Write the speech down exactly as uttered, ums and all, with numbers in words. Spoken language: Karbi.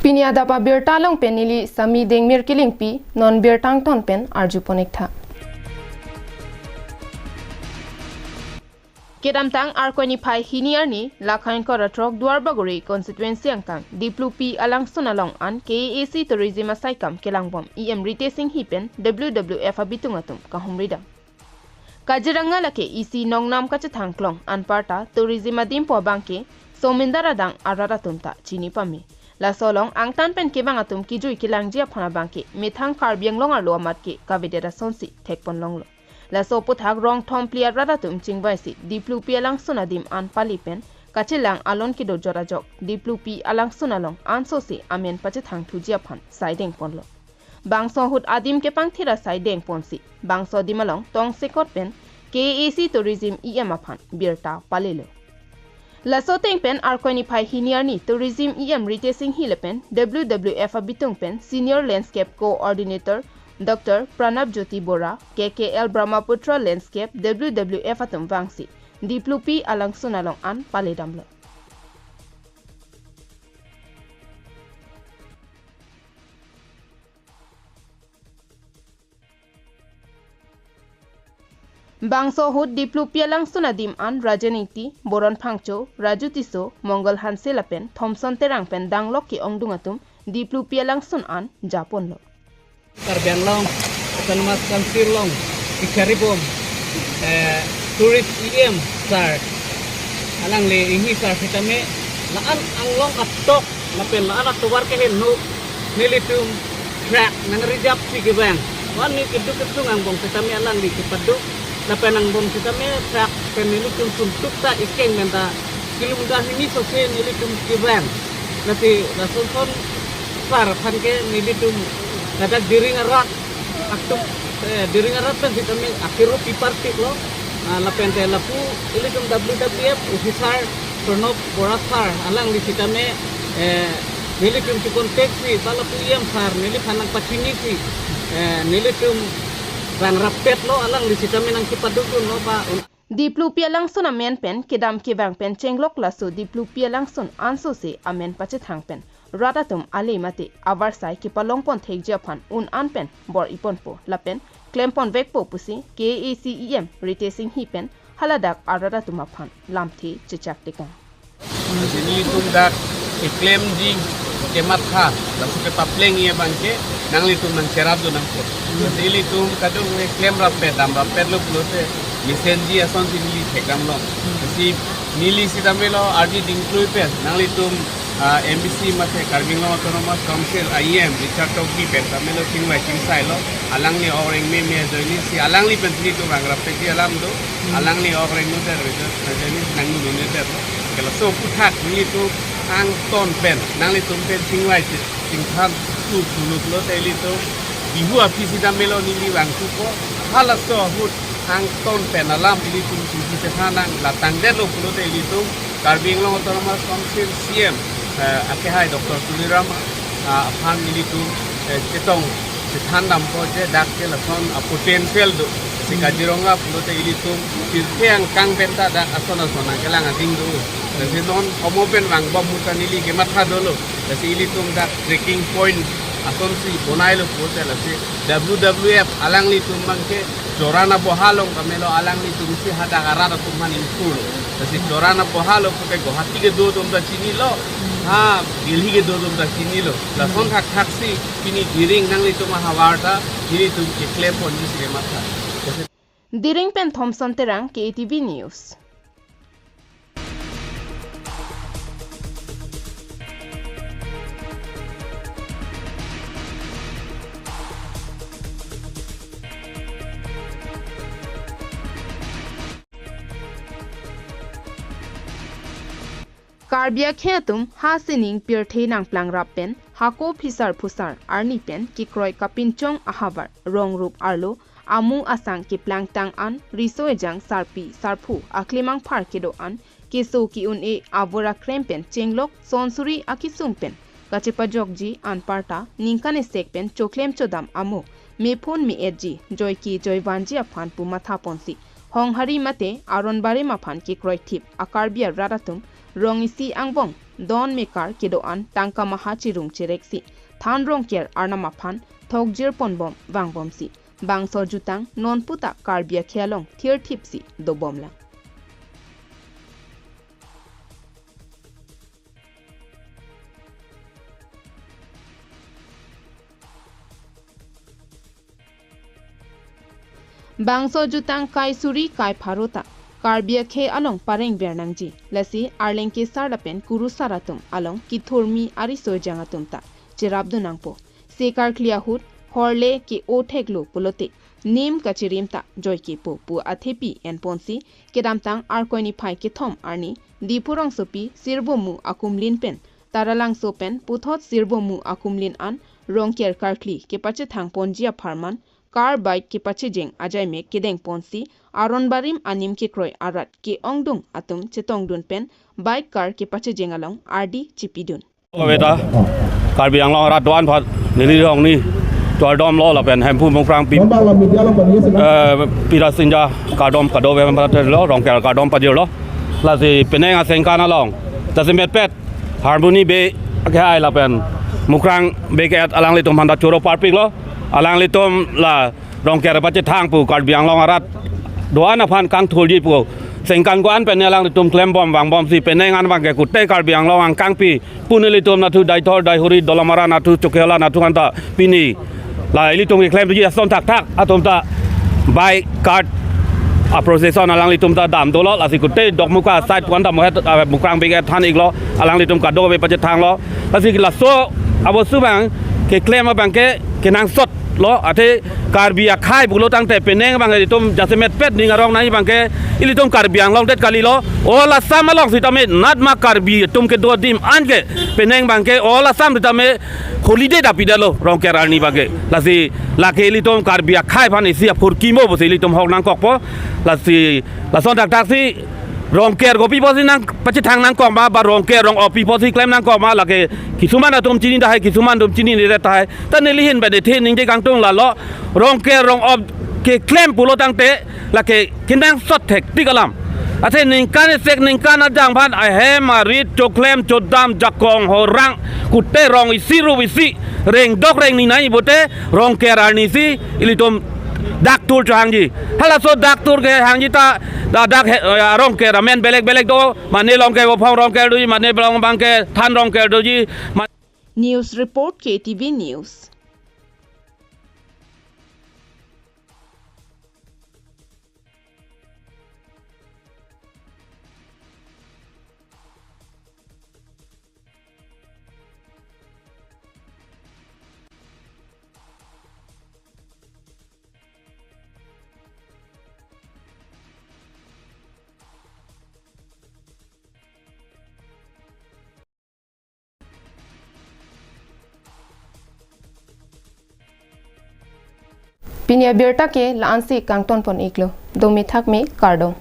Pini adap abirta along pen neli Sami Dengmir Kilingpi, non birta angton pen arjupon-ik tha. Kedamtang Arkoi niphai hini arni, lakha ingkoi ra throk Duarbagori constituency angkang Diplupi alangsun along an K A A C tourism asaikam kelangbom E M Ritesh Enghi pen W W F abitung atum kahumridam. Kaziranga lake isi nongnam kachethang klong, anparta tourism adimpo abangke somindar adang arat atum ta chini pame. Laso along angtan pen kevang atum kejui kelangji aphan abangke methang Karbi Anglong arlo amat ke kavedet asonsi thekpon longlo. Laso aphuthak rong thom phli arat atum chingvaisi Diplupi alangsun adim an pale pen kachelang alon kedo jot ajok Diplupi alangsun along ansose amen pachethang thuji aphan sai dengponlo. Bangso ahut adim kepangthir asai dengponsi bangso adim along tongsekot pen K A A C tourism E M aphan birta palelo. Laso ateng pen Arkoi niphai hini arni tourism E M Ritesh Enghi lapen W W F abitung pen Senior Landscape Coordinator Doctor Pranab Jyoti Bora, K K L Brahmaputra Landscape W W F atum vangsi Diplupi alangsun along an paledamlo. Bangso ahut Diplupi alangsun adim an Rajen Ingti, Boron Phangcho, Raju Tisso, Mongol Hanse lapen Thomson Terang pen danglok ke-ongdung atum Diplupi alangsun an japonlo. Karbi Anglong Autonomous Council along kachari bom, eh, tourist E M sir alangli Enghi sir sitame la-an anglong atok lapen la-an atovar keheno nelitum track nang-reserve si kevang. Van ni keduk keduk angbong sitame alangli kepaduk lapen angbong sitame track pen nelitum suntuk ta ikeng pen ta kilometer hini sose nelitum kevang. Lasi lason son sar aphan ke nelitum ladak Diring arat atum, eh, Diring arat pen sitame akero piparpiklo. Ah, lapen te lapu ilitum W W F officer Pranab Bora sir alangli sitame, eh, nelitum si contact si ba lapu E M sir neliphan nangpachinisi, eh, nelitum rangrap petlo, alangli sitame nangkepadukdunlo ba un- Diplupi alangsun amen pen kedam kevang pen chenglok, laso Diplupi alangsun ansose amen pachethang pen rat atum ale mate avarsai kepalongpon thekji aphan un-an pen bor-iponpo lapen klemponvekpo pusi K A A C E M Ritesh Enghi pen haladak arat atum aphan lamthe chechak tekang. Lasi nelitum dak keklemji kematha, laso kepaplengji abangke nanglitum nangcherapdun nangpo. Lasi ilitum kadokave klemrap pet, damrap petlo pulote mesenji asonsi neli thekdamlong. Lasi neli sitamelo ardi dingklui pen nanglitum, ah, M A C mate Karbi Anglong Autonomous Council E M Richard Tokbi pen tamelo chingvai chingsailo. Alangli ok rengme me ajoinesi alangli pen nelitum rangrap petji alam do. Alangli ok rengnodet ajoinesi nangdunnodet. Ke laso aphuthak nelitum angton pen nanglitum pen chingvai chingthan thu thu lo pulote ilitum Bihu aphi sitamelo neli vangthupo. Halaso ahut angton pen alam ilitum chingki chethan nang latangdetlo pulote ilitum Karbi Anglong Autonomous Council C E M, eh, akehai Doctor Tuliram, ah, aphan ilitum, eh, chetong chethan dampo je dak ke lason a-potential do. Si Kaziranga pulote ilitum pirthe angkang pen ta dak ason ason nangkelang ading do. Lasi non omo pen vangbom ahut ta neli kematha dolo. Lasi ilitum dak trekking point asonsi bonailo pulote lasi W W F alanglitum abangke Choran aboha along kamelo alanglitum si hadak arat atum aphan ingthurlo. Lasi Choran aboha along pulote Guwahati kedo atum ta chinilo. Ha, Delhi kedo atum ta chinilo. Lason thakthak si pini Diring nanglitum ahavar ta nelitum keklemponji si kematha. Diring pen Thomson Terang, K A T V News. Karbi akhei atum ha sining pirthe nangplangrap pen hako phisar phusar arni pen kekroi kapinchong ahavar rong rup arlo amu asang keplangtang an riso ejang sarpi sarpo aklemangphar kedo-an keso ke-un-e avur akrem pen chenglok sonsuri akesung pen kachepajokji anparta ningkan esek pen choklem chodam amo mephun me-etji joike joivanji aphan pu mathaponsi Honghari mate Aron Barim aphan kekroithip a-Karbi arat atum rong isi angbong don mekar kedo-an tangka maha chirung chereksi than Rongker arnam aphan thokjir ponbom vangbomsi bangso jutang nonputa Karbi akhei along thirthipsi dobomlang. Bangso jutang kai suri kai pharo ta Karbi akhei along parengver nangji. Lasi arleng kesar lapen kurusar atum along kithurmi ariso ejang atum ta cherapdun nangpo. Se karkli ahut horle ke-o theklo pulote nim kachirim ta joike po pu athepi enponsi kedamtang Arkoi niphai kethom arni Diphu rongsopi Sirbomu akumlin pen Taralangso pen puthot Sirbomu akumlin an Rongker karkli kepachethang ponji apharman car bike kepachejeng ajaimek kedengponsi aron barim anim kekroi arat ke-ongdung atum chetongdun pen bike car kepachejeng along ardi chipidun. Beta Karbi Anglong arat do-an aphan neli rong ni kardom lo lapen Hemphu Mukrang pi, eh, pira sinja kardom kadokave aphan lo, Rongker kardom pajirlo. Lasi penang asengkan along jasemetpet Harmony Bey akhei lapen Mukrang Bey ke-et alanglitum aphan ta choro parpiklo. Alanglitum la Rongker pachethang pu Karbi Anglong arat do-an aphan kangthurji pu sengkan ko-an pen alanglitum klembom vangbomsi penang an abangke kute Karbi Anglong angkangpi pu nelitum nathu Deithor Deihori Dolamara nathu Chokihola nathu anta pini la ilitum keklemji ason thakthak atum ta bike car a-procession alanglitum ta dam dolo. Lasi kute Dokmoka side pu anta mohet, ah, Mukrang Bey ke-et than iklo, alanglitum kadokave pachethanglo. Lasi laso abostu abang keklem abangke kenangsot lo, athe Karbi akhei pulo tangte penang abang ilitum jasemetpet ning arong nai abangke ilitum Karbi Anglong det kalilo. All Assam along sitame natma Karbi atum kedo adim anke penang abangke All Assam sitame holiday ta pidetlo Rongker arni abangke. Lasi lake ilitum Karbi akhei aphan isi aphurkimo pusi ilitum hok nangkokpo. Lasi lason thakthaksi Rongker kopi pusi nangpachethang nangkok ma, ba Rongker rong-op pi pusi klem nangkok ma, lake kisuman atum chini tahai, kisuman atum chinine tahai. Ta neli ahin pen ethe ningje kangtung lalo, Rongker rong-op keklem pulo tangte lake kenangsot thektik alam. Athe ningkan esek ningkan ajang aphan ahem arit choklem chodam jakong horang kute rong isi rup isi rengdok rengni nai pute Rongker arnisi ilitum dak thur chohangji. Halaso dak thur kehangji ta, da dak he, eh, Rongker amen belek belek do, mane Longke Vophong Rongker doji, mane Rong abangke Than Rongker doji. Ma- News report, K T V News. Pini abirta ke la-ansi kangton pon iklo. Domi thakmi, kardom.